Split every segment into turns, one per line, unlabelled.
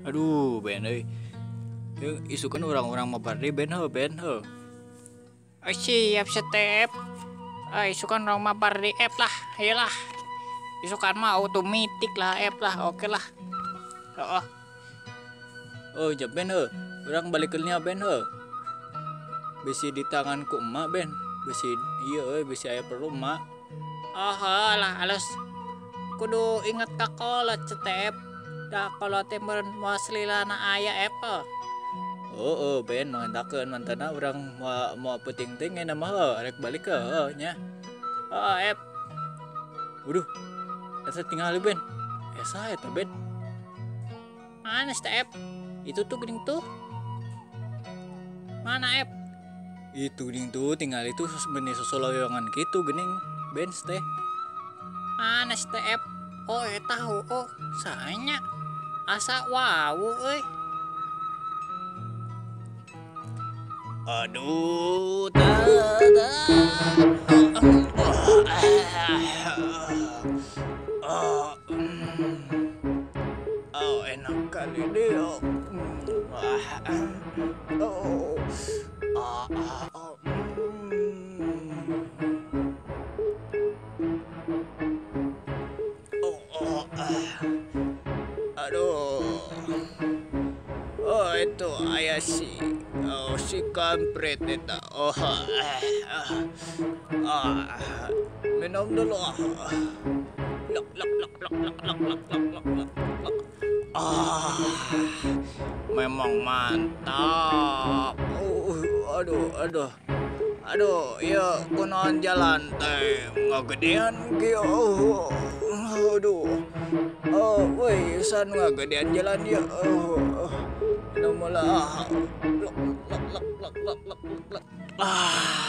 Aduh, Ben euy. Yeuh isukan urang-urang mabar deui Ben heuh, Ben heuh.
Oh, siap setep. Ah, isukan urang mabar di app lah, ayolah. Isukan mah otomatis lah app lah, oke lah. Oh.
Oh, jap Ben heuh. Urang balikeun nya Ben heuh. Bisi di tangan ku emak Ben. Bisi ieu euy, bisi aya perlu emak.
Oh, heuh lah alus. Kudu inget ka kolot setep. Da kolot teh meureun moal selilana aya app.
Oh, oh Ben mangentakeun mantana urang moal moal peuting teuing ayeuna mah heuh, rek balik heuh nya.
Oh, app.
Waduh. Eta tingali Ben. Saha eta Ben?
Mana sih app? Itu tuh geuning tuh. Mana app?
Itu geuning tuh tingali tuh benih sosoloyongan kitu geuning Ben teh.
Mana sih app? Oh, eta oh, saanya. Asa wow euy.
Aduh, oh, enak kali dia. Oh, oh, oh, aduh. Oh, itu ayah si, oh, si kampret eta. Oh, minum dulu. Lok lok lok lok lok lok lok lok lok lok. Ah, memang mantap. Oh, aduh, aduh, aduh, ya kunaon jalan teh ngagedean kieu. Oh, aduh, oh, woi, san ngagedean jalan ya. Oh, minum lah. Lok lok lok lok lok lok lok. Ah.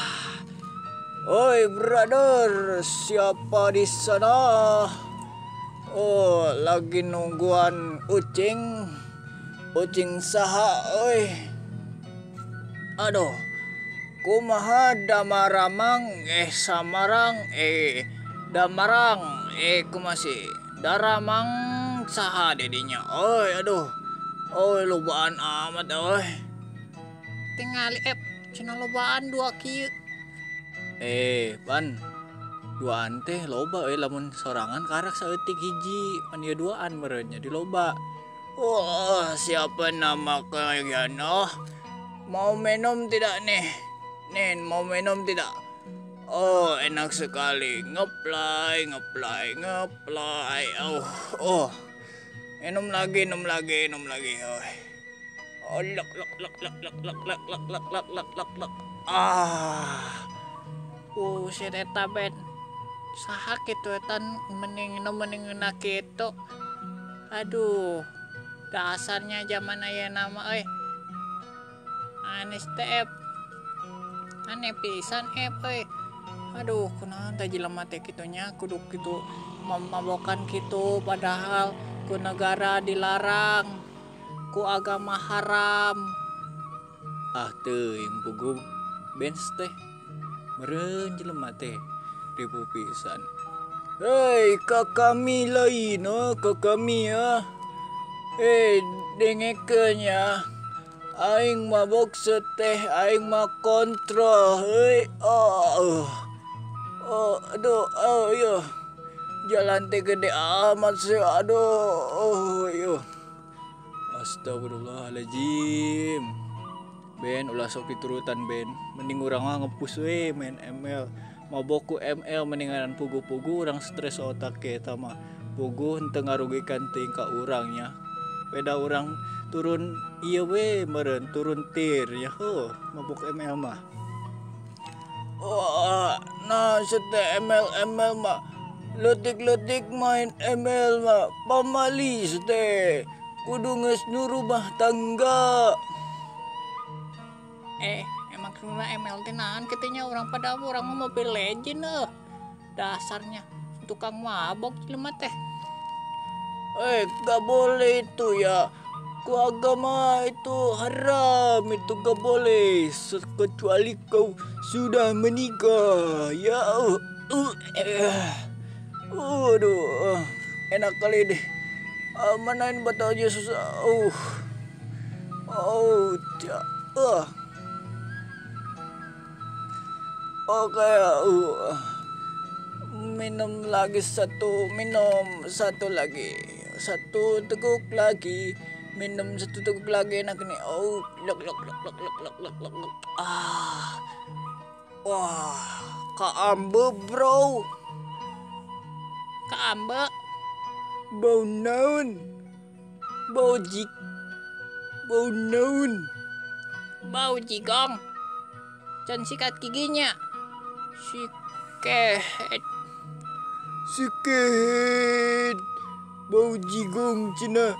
Oi, brother, siapa di sana? Oh, lagi nungguan ucing. Ucing saha euy. Aduh. Kumaha damaramang samarang damarang kumasi. Daramang saha dedinya. Oi, aduh. Oi, lobaan amat euy.
Tingali app cenah lobaan dua kieu.
Pan duaan teh loba euy, lamun sorangan karak saeutik hiji, pan ieu duaan meureun jadi loba.
Wah, siapa nama kalian? Oh, mau minum tidak nih? Nih, mau minum tidak? Oh, enak sekali. Ngeplay, ngeplay, ngeplay. Oh, oh. Minum lagi, minum lagi, minum lagi. Oh, oh, lok lok lok lok lok lok lok lok lok lok lok lok lok. Ah.
Buset eta Ben. Saha kitu eta mending mending kitu. Aduh, dasarnya zaman ayeuna mah euy. Aneh teh app. Aneh pisan app euy. Aduh, kunaon teh jelema teh kitu nya kudu kitu mamabokan kitu padahal ku negara dilarang, ku agama haram.
Ah teuing puguh Ben teh. Meureun jelema teh ribu pisan.
Hei, kakami lain, oh, kakami ya. Hei, dengekeun ya. Aing mabok seteh, aing mah kontrol. Hei, oh, oh, aduh, oh, iya. Jalan teh gede amat sih, aduh, oh, iya.
Astagfirullahaladzim. Ben, ulah sok diturutan Ben. Mending urang mah ngepus we main ML. Mabok ku ML mendingan pugu-pugu urang stres otak ke eta mah. Pugu henteu ngarugikan teuing ka urang nya. Beda urang turun ieu we meureun turun tir ya heuh mabok ML mah.
Wah, nah sete ML ML mah leutik-leutik main ML mah pamali sete. Kudu geus nu rumah tangga.
Emang kena ML teh naon kitu nya urang pada urang mah Mobile Legend euy. Dasarnya tukang mabok jelema teh.
Gak boleh itu ya. Ku agama itu haram, itu gak boleh. Kecuali kau sudah menikah. Ya, aduh, enak kali deh.
Manain botolnya susah. Oh, Oke, minum lagi satu, minum satu lagi, satu teguk lagi, minum satu teguk lagi, enak nih. Oh, lok lok lok lok lok lok lok lok lok. Ah, wah, kaambe bro,
kaambe,
bau naon, bau jik, bau naon,
bau jigong. Can sikat giginya. Si kehet.
Si kehet. Bau jigong cina.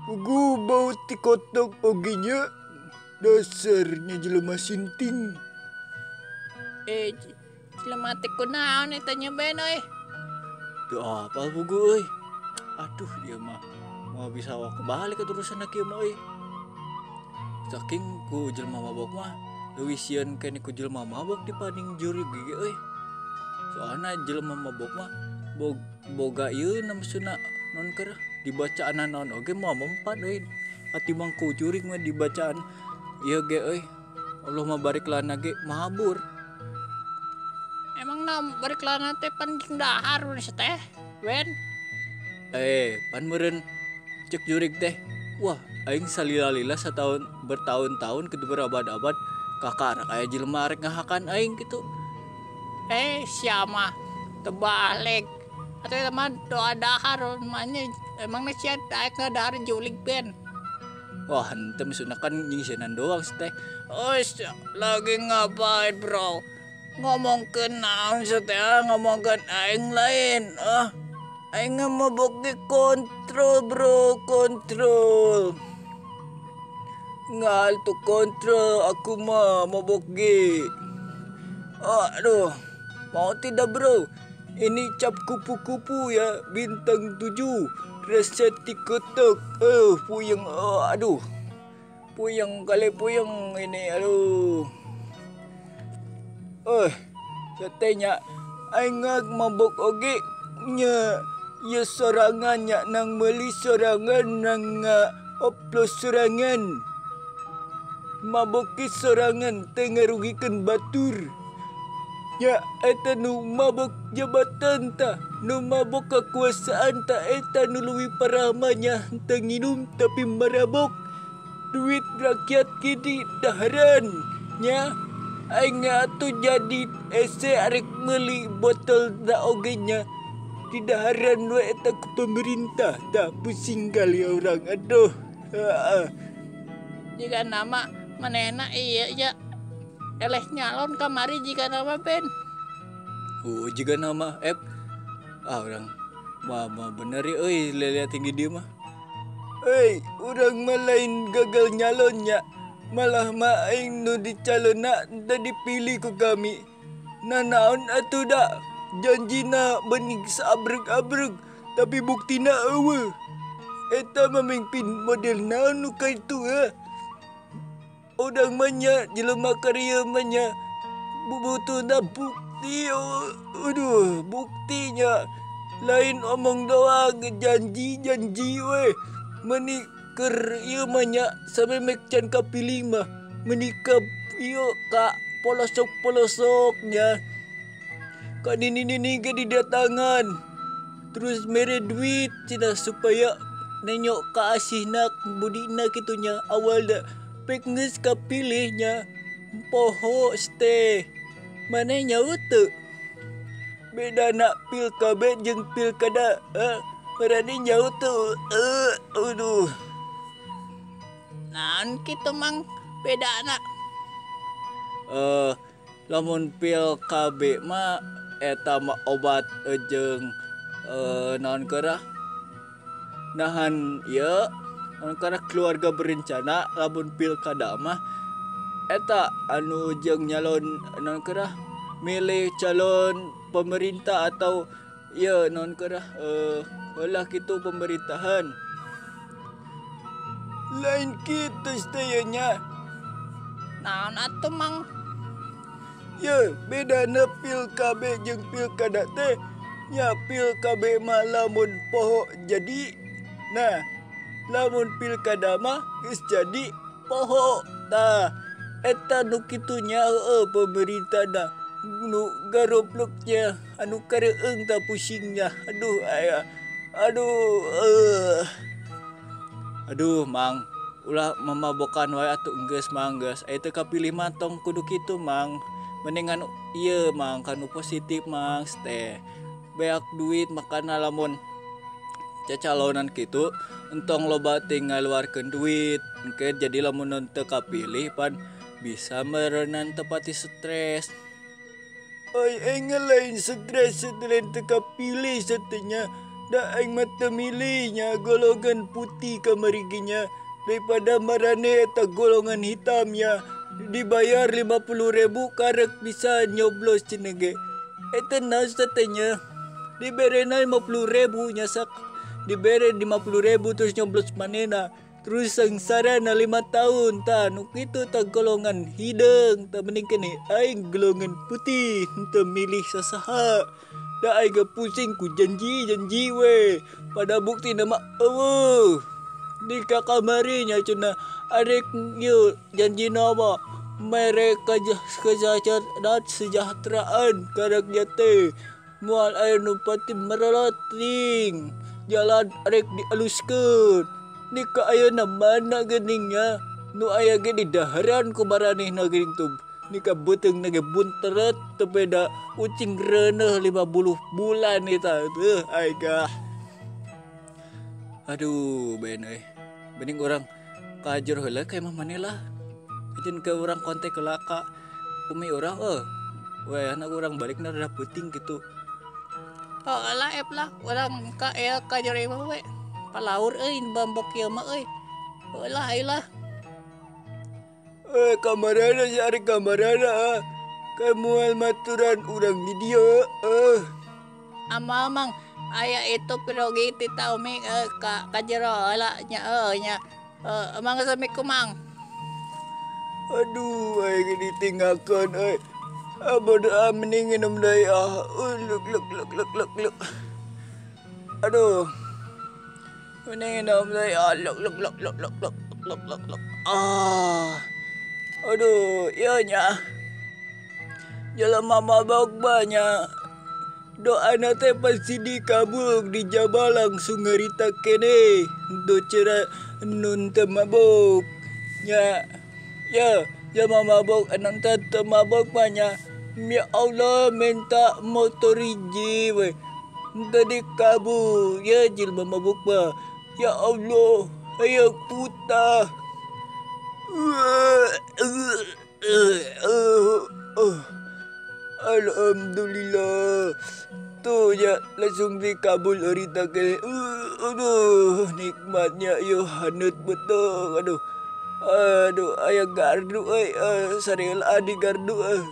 Pugu bau tikotok oginya. Dasarnya jelema sinting.
Jelema teh kunaon eta nya Ben euy.
Teu apa pugu euy. Aduh dia mah mau bisa kebalik terusan kieu mah euy. Saking ku jelema mabok mah leuwih sieun keneh ku jelema mabok dibanding jurig ge euy. Soalna jelema mabok mah boga ieu maksudna non keur dibacaan naon oge moal mempan euy. Katimbang ku jurig mah dibacaan ieu ge euy. Allah mah barik lana ge mabur.
Emang na barik lana teh pan jeung dahar teh, Ben?
Pan meureun cek jurig teh. Wah, aing salila-lila setahun bertahun-tahun ke berabad-abad kakak aya jelema rek ngahakan aing gitu.
Siapa terbalik atau teman doa dahar emangnya emangnya sia daek ngadahar julig Ben.
Wah, henteu maksudna kan nyingsieunan doang sih teh.
Oh, lagi ngapain bro? Ngomongkeun naon sih teh? Ngomongkeun aing lain. Ah, aing mabok ge kontrol bro, kontrol. Ngal tu kontrol aku mah mabok ge. Aduh, mau tidak bro? Ini cap kupu-kupu ya, bintang 7. Resep tikotok. Puyeng. Aduh. Puyeng kali puyeng ini. Aduh. Satenya aing mabok oge nya. Ya sorangan nya nang meuli sorangan nang oplos sorangan. Mabok ge sorangan teu ngarugikeun batur. Ya eta nu mabok jabatan ta, nu mabok kekuasaan ta, eta nu leuwih parah mah nya teu nginum tapi marabok. Duit rakyat kini daharan nya. Aing atuh jadi ese arek meuli botol da oge nya. Di daharan we eta ku pemerintah ta, pusing kali orang. Aduh.
Jika nama manehna iya ya. Eleh nyalon kamari jika nama Ben.
Oh, jika nama Ep. Ah, orang mah bener ya euy lihat tinggi dia mah. Euy, urang mah lain gagal nyalonnya. Malah mah aing nu dicalonna teu dipilih ku kami. Nah naon atuh da? Janjina bening sabreg-abreg tapi buktina eueuh. Eta mamimpin model naon nu kaitu ha? Udang manya jelema karya manya butuhna bukti. Aduh, buktinya lain omong doang, janji-janji we. Meni keur ieu manya sampe mek can kapilih mah meni ka ieu ka polosok-polosoknya. Ka nini-nini ge didatangan. Terus mere duit cenah supaya nenyok ka asihna budina kitu nya awalna. Pek geus kapilihnya poho ste maneh nyaho teu beda na pil KB jeung pilkada marane nyaho teu. Aduh,
naon kitu mang bedana?
Lamun pil KB mah eta mah obat jeung naon keurah nahan ieu karena keluarga berencana. Lamun pilkada mah eta anu jeung nyalon naon keurah milih calon pemerintah atau ya naon keurah heula kitu pemerintahan. Lain kitu teh nya.
Naon atuh mang?
Ya bedana pil KB jeung pilkada teh nya. Pil KB mah lamun poho jadi Nah, lamun pilkada mah geus jadi poho. Tah, eta nu kitu nya heueuh pemerintahna nu garobloknya anu kareueung tah pusingnya. Aduh aya. Aduh. Aduh, Mang. Ulah mamabokan wae atuh enggeus Mang geus. Aya teu kapilih mah tong kudu kitu Mang. Mendingan ieu Mang kanu positif Mang teh. Beak duit makana lamun cacalonan kitu entong loba teh ngaluarkeun duit. Engke jadi lamun teu kapilih pan bisa meureunan teu pati stres. Ai aing lain stres lain teu kapilih satenya. Da aing mah teu milih nya golongan putih kamari ge nya. Daripada marane eta golongan hitam ya dibayar 50.000 karek bisa nyoblos cenah ge. Eta naon satenya diberena 50.000 nya sak dibere 50.000 terus nyoblos manena terus sengsara na 5 tahun tah nu kitu tah golongan hideung tah mending keneh aing golongan putih henteu milih sasaha. Da aing ge pusing ku janji-janji we pada bukti mah eueuh. Di kakamarinya cenah arek ieu janjina mah mere kesejahteraan karaknya teh moal aya nu pati merelating jalan arek dialuskeun. Ni ka ayeuna mana geuning nya nu aya ge di daharan ku maranehna geuning tuh. Ni ka beuteung na ge bunteret teu beda ucing reuneuh 50 bulan eta teuh aing. Aduh, ben euy. Bening urang kajur heula ka imah maneh lah. Ajeun ke urang kontak heula ka umi urang euy. Wayahna urang balikna rada peuting kitu.
Oh lah ep lah, urang ka ea kajur imah we. Palaur euy bambok ieu mah euy. Heuh lah ayo lah.
Kamarana si ari kamarana. Ka moal maturan urang di dieu euy.
Amal mang aya itu pirogi ti ta umi ka kajero heula nya euy nya. Emang assalamualaikum Mang.
Aduh aing ditinggalkeun euy. Bodoh mending minum deui ah. Luk luk luk luk luk luk. Aduh. Mending minum deui ah. Luk luk luk luk luk luk luk luk luk. Ah. Aduh, ieu nya. Jelema mabok banyak. Doana teh pasti dikabul dijabah langsung ngarita keneh. Henteu cara nun teu mabok. Nya. Ya, jelema mabok anu teu mabok mah nya. Ya Allah minta motor hiji we. Henteu dikabul. Ya jelema mabok mah. Ya Allah, hayang putah. Alhamdulillah. Tuh ya langsung dikabul harita ke. Aduh, nikmatnya yo haneut betul. Aduh. Aduh, aya gardu euy, sarela di gardu euy.